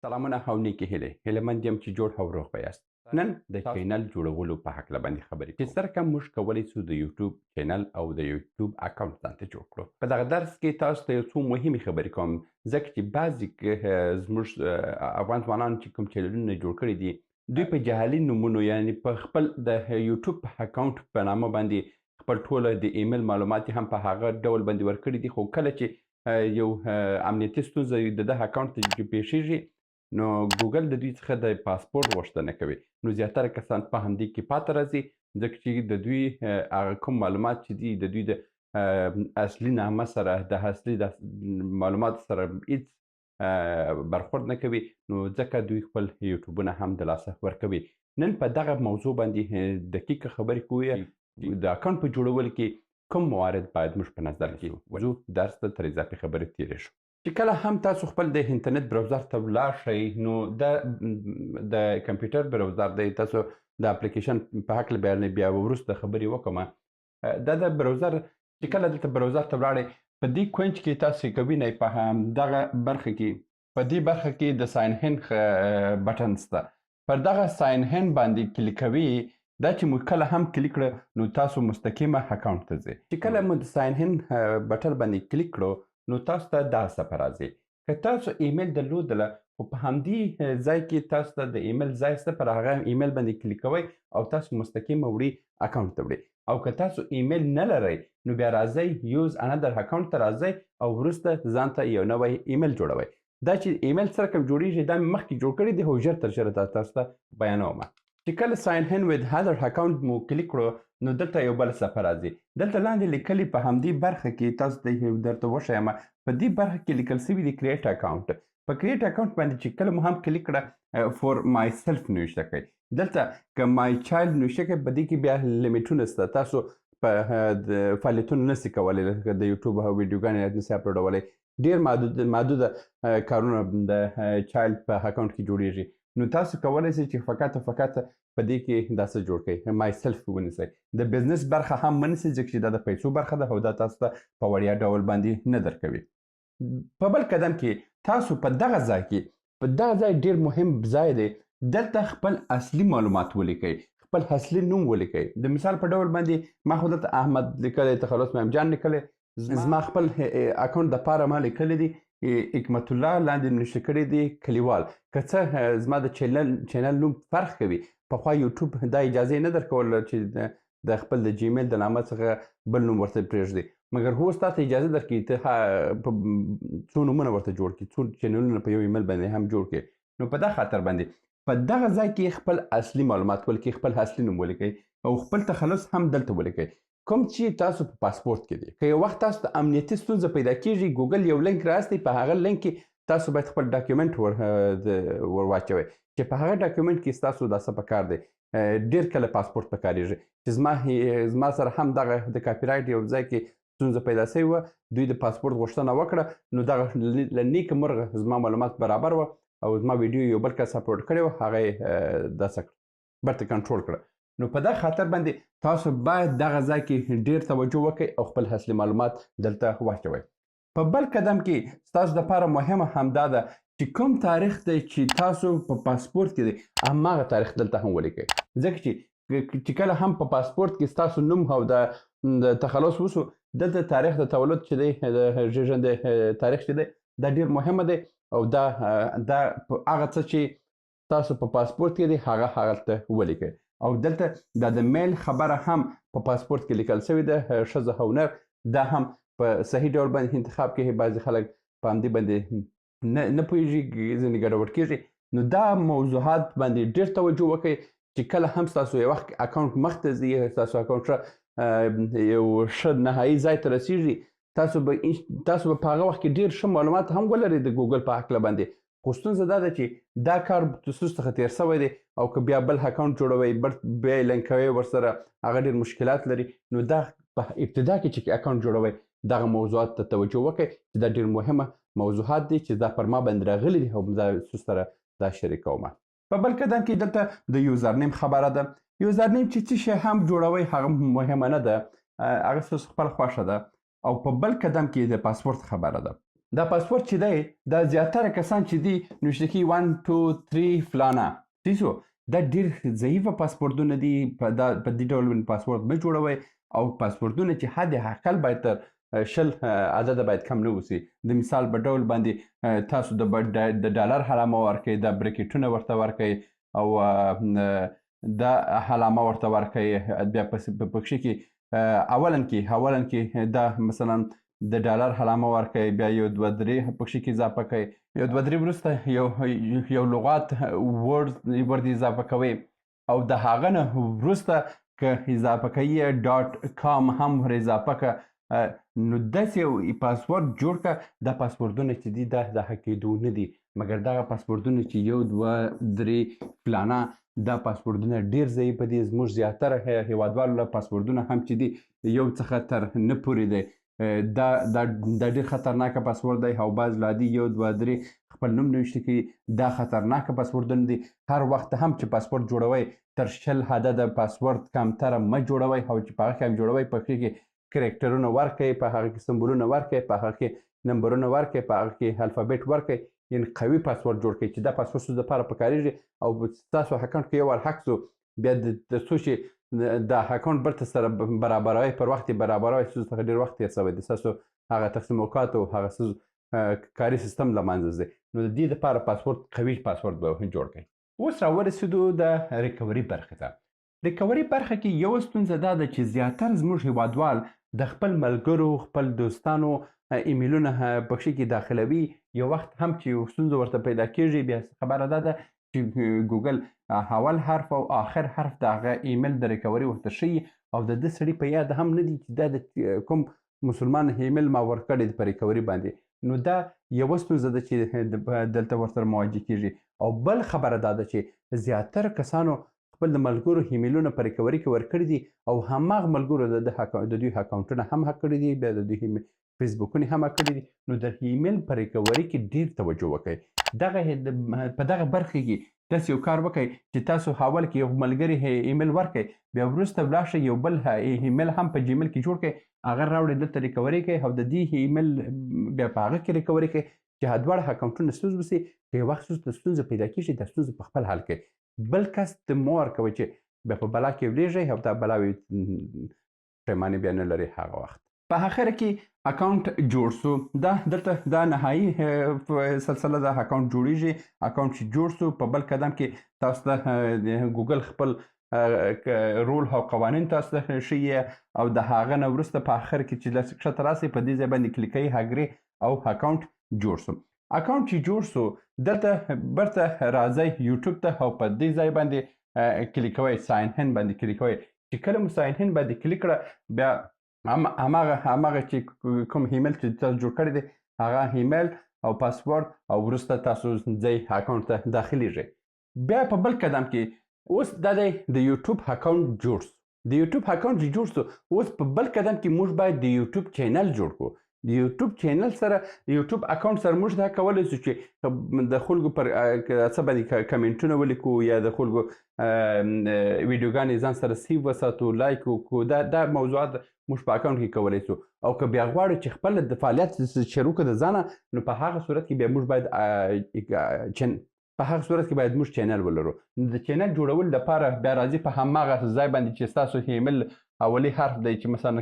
سلامونه او نیکې هیلې. هیله مند یم چې جوړ او روغ به یاست. نن د چینل جوړولو په هکله باندې خبرې کوو چې څرنګه موږ کولی سو د یوټیوب چینل او د یوټیوب اکاونټ ځان ته جوړ کړو. په دغه درس کې تاسو ته یو څو مهمې خبرې کوم، ځکه چې بعضې زموږ افغان ځوانان چې کوم چینلونه جوړ کړي دي، دوی په جهالي نومونو، یعنی په خپل د یوټیوب اکاونټ په نامه باندې خپل ټوله د ایمیل معلومات هم په هغه ډول باندې ورکړي دي. خو کله چې یو امنیتي ستونزه د ده اکاونټ ته پېښېږي، نو ګوګل د دوی څخه د پاسپورت غوښتنه کوي. نو زیاتره کسان په همدې کې پاته راځي، ځکه چې د دوی هغه کوم معلومات چې دي، د دوی د اصلي نامه سره، د اصلي د معلوماتو سره هیڅ برخورد نه کوي. نو ځکه دوی خپل یوټیوبونه هم د لاسه ورکوي. نن په دغه موضوع باندې دقیقه خبرې کوو، د اکاونټ په جوړولو کې کوم موارد باید موږ په نظر کې ونیسو. درس ته تر اضافي خبرې تېرې شو. چې کله هم تاسو خپل د انټرنیټ browser ته ولاړ شئ، نو د کمپیوټر browser دی. تاسو د اپلیکیشن په هکله بیا وروسته خبرې وکړم. دا د browser چې کله دلته browser ته ولاړئ، په دې کونج کې تاسو که وینئ، په همدغه برخه کې، په دې برخه کې د sign in button سته. پر دغه sign in باندې کلیک کوي. دا چې مو کله هم کلیک کړه، نو تاسو مستقیمه اکاونټ ته ځئ. چې کله مو د sign in button باندې کلیک کړو، نو تاسو ته دا صفحه راځي. که تاسو ایمیل درلودله، خو په همدې ځای کې تاسو ته د ایمیل ځای شته، پر هغه ایمیل باندې کلیک کوئ او تاسو مستقیمه وړي اکاونټ ته وړي. او که تاسو ایمیل نه لرئ، نو بیا راځئ use another account ته راځئ او وروسته ځان ته یو نوی ایمیل جوړوئ. دا چې ایمیل څه رقم جوړیږي، دا مې مخکې جوړ کړی دی، خو ژر تر ژره دا تاسو ته بیانوم. چې کله sign in with other account مو کلیک کړو، نو دلته یو بل صفحه راځي. دلته لاندې لیکلي په همدې برخه کې تاسو ته درته وښایم، په دې برخه کې لیکل شوي دي create account. په create account باندې چې کله مو هم کلیک کړه، for myself نوشته کړئ. دلته که my child نوشته کړئ، په دې کې بیا لیمیټونه شته، تاسو په د فعالیتونه نشئ کولی، لکه د یوټیوب او ویډیوګانې نشئ اپلوډولی. ډېر محدود کارونه د child په اکاونټ کې جوړیږي. نو تاسو کولی شئ چې فقط او فقط په دې کې دا څه جوړ کړئ، myself ونیسئ. د business برخه هم ونیسئ، ځکه چې دا د پیسو برخه ده او دا تاسو ته په وړیا ډول باندې نه درکوي. په بل قدم کې تاسو په دغه ځای کې، په دغه ځای ډېر مهم ځای دی، دلته خپل اصلي معلومات ولیکئ، خپل اصلي نوم ولیکئ. د مثال په ډول باندې ما خو دلته احمد لیکلی، تخلص مې جان لیکلی. زما خپل اکاونټ د پاره ما لیکلی دی حکمت الله، لاندې نوشته کړی دی کلیوال. که څه زما د چینل نوم فرق کوي. پخوا یوټیوب دا اجازه نه درکوله چې د خپل د جیمیل د نامه څخه بل نوم ورته پرېږدي، مګر اوس تاته اجازه درکوي ته په څو نومونه ورته جوړ کړي، څو چینلونه په یو ایمیل باندې هم جوړ کړي. نو په دا خاطر باندې په دغه ځای کې خپل اصلي معلومات ولیکئ، خپل اصلي نوم ولیکئ او خپل تخلص هم دلته ولیکئ، کوم چې تاسو په پاسپورت کې دی. که یو وخت تاسو ته امنیتي ستونزه پیدا کیږي، ګوګل یو لینک راستي، په هغه لینک کې تاسو باید خپل ډاکیومنټ ور واچوئ، چې په هغه ډاکیومنټ کې ستاسو دا څه پکار دی. ډېر کله پاسپورت پکارېږي، چې زما سره هم دغه د کاپي رایټ یو ځای کې ستونزه پیدا شوې وه، دوی د پاسپورت غوښتنه وکړه، نو دغه له نیکه مرغه زما معلومات برابر وه او زما ویډیو یو بل کس اپلوډ کړې وه، هغه یې داسې کړه، بیرته کنټرول کړه. نو په دغه خاطر باندې تاسو باید دغه ځای کې ډېر توجه وکړئ او خپل اصلي معلومات دلته واچوئ. په بل قدم کې ستاسو دپاره مهمه هم دا ده چې کوم تاریخ دی چې تاسو په پاسپورت کې دی، هماغه تاریخ دلته هم ولیکئ، ځکه چې کله هم په پاسپورت کې ستاسو نوم او د تخلص وسو، دلته تاریخ د تولد چې دی، د زېږنده تاریخ چې دی، دا ډېر مهمه دی. او دا هغه څه چې تاسو په پاسپورت کې دی، هغه هغلته ولیکئ. او دلته دا د male خبره هم په پاسپورت کې لیکل شوې ده، ښځه او نر، دا هم په صحیح ډول باندې انتخاب کوي. بعضې خلک په همدې باندې نه پوهېږي، ځینې ګډوډ کېږي. نو دا موضوعات باندې ډېر توجه وکړئ چې کله هم ستاسو یو وخت اکاونټ مخته ځي، ستاسو اکاونټ یو ښه نهایي ځای ته رسېږي، تاسو به په هغه وخت کې ډېر ښه معلومات هم ولرئ د ګوګل په هکله باندې. خو ستونزه دا ده چې دا کار ستاسو څخه تېر شوی دی او که بیا بل اکاونټ جوړوئ، بل بیا یې لینک کوئ ورسره، هغه ډېر مشکلات لري. نو دا په ابتدا کې چې اکاونټ جوړوئ، دغه موضوعات ته توجه وکړئ چې دا ډېر مهمه موضوعات دي چې دا پر ما باندې راغلي دي او دا ستاسو سره دا شریکوم. په بل قدم کې دلته د username خبره ده. username چې څه شی هم جوړوئ هغه مهمه نه ده، هغه ستاسو خپل خوښه ده. او په بل قدم کې د پاسپورت خبره ده. دا پاسورډ چې دی، دا زیاتره کسان چې دي نوشته کوي 1 2 3 فلانه، صحیح سو. دا ډېر ضعیفه پاسپورتونه دي. دا په دې ډول باندې پاسورډ مه جوړوئ، او پاسپورتونه چې حد اقل باید تر 20 عدده باید کم نه اوسي. د مثال په ډول باندې تاسو د ډالر علامه ورکئ، د بریکټونه ورته ورکئ، او دا علامه ورته ورکئ. بیا په پکښې کې اولا کې دا مثلا د ډالر علامه ورکئ، بیا 1 2 3 پکښې کې اضافه کئ، 1 2 3 وروسته یو لغات ورډ ور دې اضافه کوئ، او د هغه نه وروسته که اضافه کوي ډاټ کام هم ور اضافه که. نو داسې یو پاسورډ جوړ که. دا پاسورډونه چې دي دا د هکېدو نه دي، مګر دغه پاسورډونه چې 1 2 3 فلانه، دا پاسورډونه ډېر ضعیف دي. زموږ زیاتره هېوادوالو له پاسورډونه هم چې دي 1 څخه تر 9 پورې دی. دا دا ډېر خطرناکه پاسورډ دی، او بعض لا دي 1 2 3 خپل نوم نوشته کوي. دا خطرناکه پاسورډونه دي. هر وخت هم چې پاسورډ جوړوئ تر 20 عدده پاسورډ کمتره مه جوړوئ، او چې په هغه کې هم جوړوئ په هغې کې کرکټرونه ورکړئ، په هغه کې سمبولونه ورکړئ، په هغه کې نمبرونه ورکړئ، په هغه کې الفابیټ ورکړئ، یعنی قوي پاسورډ جوړ کړئ چې دا پاسورډ ستاسو دپاره پکارېږي. او ستاسو اکاونټ کې یو وار هک سو، بیا د څو چې دا اکاونټ بیرته سره برابروئ، پر وخت یې برابروئ، ستاسو څخه ډېر وخت تېر سوی دی، ستاسو هغه تقسیم اوقات او هغه ستاسو کاري سیستم له منځه ځي. نو د دې دپاره پاسورډ قوي پاسورډ به جوړ کړئ. اوس راورسېدو د ریکوري برخې ته. ریکوري برخه کې یو ستونزه دا ده چې زیاتره زموږ هیوادوال د خپل ملګرو، خپل دوستانو ایمیلونه پکښې کې داخلوي. یو وخت هم چې یو ستونزه ورته پیدا کیږي، بیا خبره دا ده چې ګوګل اول حرف او آخر حرف د هغه ایمیل د ریکوري ورته ښیي، او د ده سړي په یاد هم نه دي چې دا د کوم مسلمان ایمیل ما ورکړی دی په ریکوري باندې. نو دا یوه ستونزه ده چې دلته ورسره مواجه کیږي. او بل خبره دا ده چې زیاتره کسانو خپل د ملګرو ایمیلونه په ریکوري کې ورکړي دي، او هماغه ملګرو د دوی اکاونټونه هم هک کړي دي، بیا د دوی فیسبوکونه هم هک کړي دي. نو د ایمیل په ریکوري کې ډېر توجه وکړئ. په دغه برخه کې داسې یو کار وکړئ چې تاسو اول کې یو ملګري ایمیل ورکړئ، بیا وروسته ولاړ شئ یو بل ایمیل هم په جیمیل کې جوړ کړئ، هغه راوړئ دلته ریکوري کړئ، او د دې ایمیل بیا په هغه کې ریکوري کړئ چې دواړه اکاونټونه ستونزه وسي. که یو وخت ستونزه پیدا کېږي، دا ستونزه په خپل حل کړئ. بل کس ته مه ورکوئ چې بیا په بلا کې ولېږئ او دا بلا وي پښیماني بیا نه لري هغه وخت. په اخره کې اکاونټ جوړ سو. دا دلته دا نهایي سلسله ده، اکاونټ جوړیږي. اکاونټ چې جوړ سو، په بل قدم کې تاسو ته ګوګل خپل رول او قوانین تاسو ته ښیي، او د هغه نه وروسته په اخر کې چې داسې کښته راسئ په دې ځای باندې کلیک کوئ اګري او اکاونټ جوړ سو. اکاونټ چې جوړ سو، دلته بیرته راځئ یوټیوب ته، او په دې ځای باندې کلیک کوئ، ساین ان باندې کلیک کوئ. چې کله مو ساین ان باندې کلیک کړه، بیا هماغه چې کوم ایمیل چې تاسو جوړ کړی دی هغه ایمیل او پاسورډ، او وروسته تاسو ځئ اکاونټ ته داخلېږئ. بیا په بل قدم کې اوس دا دی د یوټیوب اکاونټ جوړ سو. د یوټیوب اکاونټ چې جوړ سو، اوس په بل قدم کې موږ باید د یوټیوب چینل جوړ کړو. د یوټیوب چینل سره، د یوټیوب اکاونټ سره موږ دا کولی شو چې د خلکو پر څه باندې کمنټونه ولیکو، یا د خلکو ویډیوګانې ځان سره سیو وساتو، لایک وکړو. دا موضوعات موږ په اکاونټ کې کولی شو. او که بیا غواړو چې خپل د فعالیت شروع کړو د ځانه، نو په هغه صورت کې بیا موږ باید، په هغه صورت کې باید موږ چینل ولرو. نو د چینل جوړولو لپاره بیا راځي په هماغه ځای باندې چې ستاسو ایمیل اولی حرف دی، چې مثلا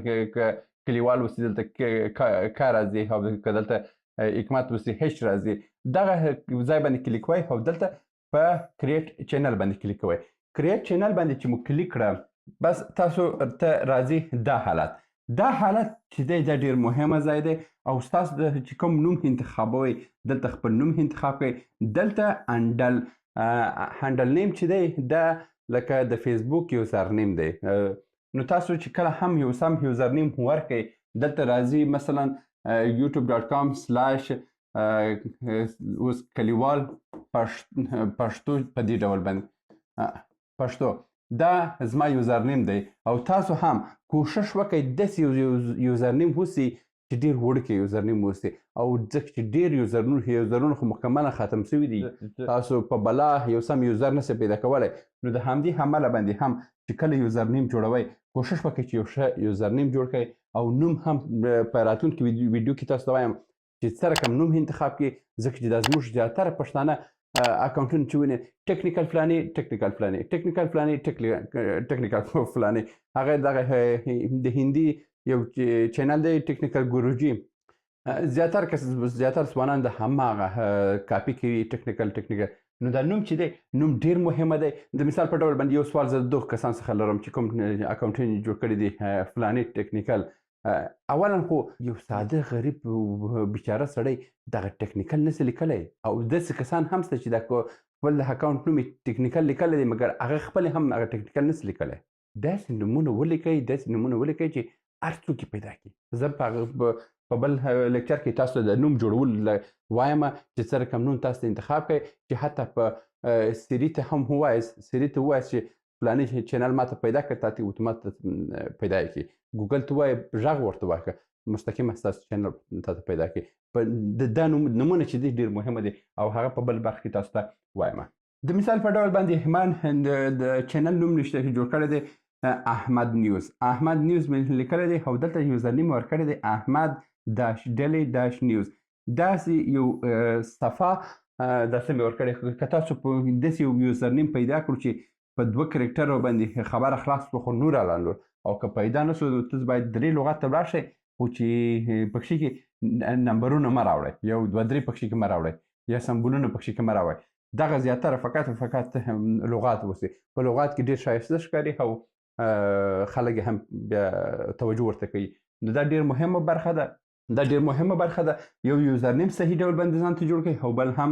کلیوال وسي دلته ک راځي، او که دلته حکمت وسي هیچ راځي، دغه ځای باندې کلیک کوئ او دلته په کریټ چینل باندې کلیک کوئ. کریټ چینل باندې چې مو کلیک کړه، بس تاسو ته راځي دا حالت. دا حالت چې دی دا ډېر مهمه ځای دی، او ستاسو د چې کوم نوم انتخابوئ دلته خپل نوم انتخاب کړئ. دلته هنډل نیم چې دی دا لکه د فیسبوک یوزر نیم دی. نو تاسو چې کله هم یو سم یوزر نیم ورکړئ، دلته راځي مثلا یوټیوب ډاټ کام سلاش، اوس کلیوال پښتو په دې ډول باندې، پښتو، دا زما یوزر نیم دی. او تاسو هم کوشش وکړئ داسې یوزر نیم اوسي چې ډېر وړوکی یوزر نیم اوسي، او ځکه چې ډېر یوزرونه خو مکمله ختم سوي دي، تاسو په بلا یو سم یوزر نسئ پیدا کولی. نو د همدې امله باندې هم چې کله یوزر نیم جوړوئ، کوشش وکړئ چې یو ښه یوزر نیم جوړ کړئ، او نوم هم په راتلونکي ویډیو کې تاسو ته وایم. چې څه رقم نوم انتخاب کړي، ځکه چې دا زموږ زیاتره پښتانه اکاونټونه چې ویني ټیکنیکل فلانی، ټیکنیکل فلانی، ټیکنیکل فلانی، ټیکنیکل فلانی، هغه دغه د هندي یو چینل دی ټیکنیکل ګوروجي، زیاتر کس زیاتر ځوانان د هماغه کاپي کوي ټیکنیکل ټیکنیکل. نو دا نوم چې دی، نوم ډیر مهمه دی. د مثال په ډول باندې یو سوال زه د دغو کسان څخه لرم چې کوم اکاونټونه جوړ کړي دي فلانی ټیکنیکل. اولا خو یو ساده غریب بیچاره سړی دغه ټیکنیکل نسی لیکلی، او داسې کسان هم شته چې دا خپل د اکاونټ نوم یې ټیکنیکل لیکلی دی، مګر هغه خپل هم هغه ټیکنیکل نسی لیکلی. داسې نومونه ولیکئ، داسې نومونه ولیکئ چې هر څوک یې پیدا کړي. زه په بل لیکچر کې تاسو ته د نوم جوړول وایم چې څه رقم نوم تاسو ته انتخاب کړئ، چې حتی په سیري ته هم ووایاست، سیري ته ووایاست چې فلاني چینل ماته پیدا کړ، تاته اتومات پیدا کړي. ګوګل ته وایې، غږ ورته وکړه، مستقیم ستاسو چینل تاته پیدا کړي. دا نومونه چې دي ډېر مهمه دي، او هغه په بل برخه کې تاسو ته وایم. د مثال په ډول باندې من د چینل نوم نشته چې جوړ کړی دی احمد نیوز، احمد نیوز مې لیکلی دی، او دلته یوزر نیم ورکړی دی احمد داش ډلې داش نیوز. داسې یو صفحه داسې مې ورکړی. که تاسو په داسې یو یوزر نیم پیدا کړو چې په دوه کرکټرو باندې خبره خلاص شوه، خو نور الان لور، او که پیدا نه شو نو تاسو باید درې لغات ته ولاړ شئ، خو چې پکښې کې نمبرونه مه راوړئ، یو دوه درې پکښې کې مه راوړئ، یا سمبولونه پکښې کې مه راوړئ. دغه زیاتره فقط او فقط لغات اوسي. په لغات کې ډېر ښایسته ښکاري او خلک هم بیا توجه ورته کوي. نو دا ډېر مهمه برخه ده، دا ډېر مهمه برخه ده. یو یوزر نیم صحیح ډول باندې ځان ته جوړ کړئ، او بل هم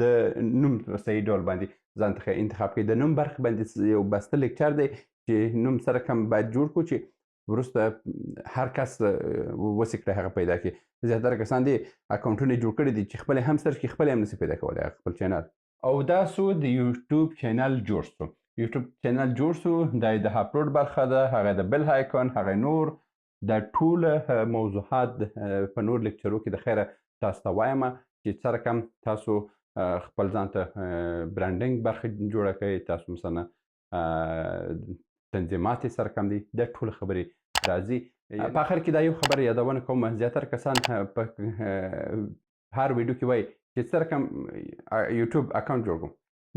د نوم صحیح ډول باندې ځان ته انتخاب کړئ. د نوم برخه باندې یو بسته لیکچر دی چې نوم سره کم باید جوړ کړو چې وروسته هر کس وسې کړی هغه پیدا کړي. زیاتره کسان دي اکاونټونه جوړ کړي دي چې خپل هم سرچ کړي، خپل هم نسي پیدا کولی هغه خپل چینل. او دا سو د یوټیوب چینل جوړ سو، یوټیوب چینل جوړ سو. دا یې د اپلوډ برخه ده، هغه د بل آیکون، هغه نور دا ټول موضوعات په نور لیکچرو کې د خیره تاسو ته وایم چې څه رقم تاسو خپل ځان ته برانډینګ برخه جوړه کړئ، تاسو مثلا تنظیمات یې څه رقم دي، دا ټول خبرې راځي. په آخر کې دا یو خبره یادونه کوم، زیاتره کسان په هر ویډیو کې وایي چې څه رقم یوټیوب اکاونټ جوړ کړم.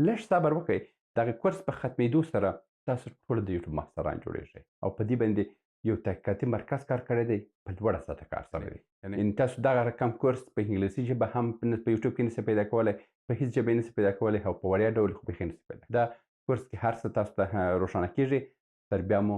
لږ صبر وکړئ، دغه کورس په ختمېدو سره تاسو ټول د یوټیوب ماستران جوړیږئ، او په دې باندې یو تحقیقاتي مرکز کار کړی دی، په لوړه سطح کار سره دی. یعنی تاسو دغه رقم کورس په انګلیسي ژبه هم په یوټیوب کې نشئ پیدا کولی، په هیڅ ژبه یې نشئ پیدا کولی، او په وړیا ډول خو بیخي نشئ پیدا. دا کورس کې هر څه تاسو ته روښانه کیږي. تر بیا مو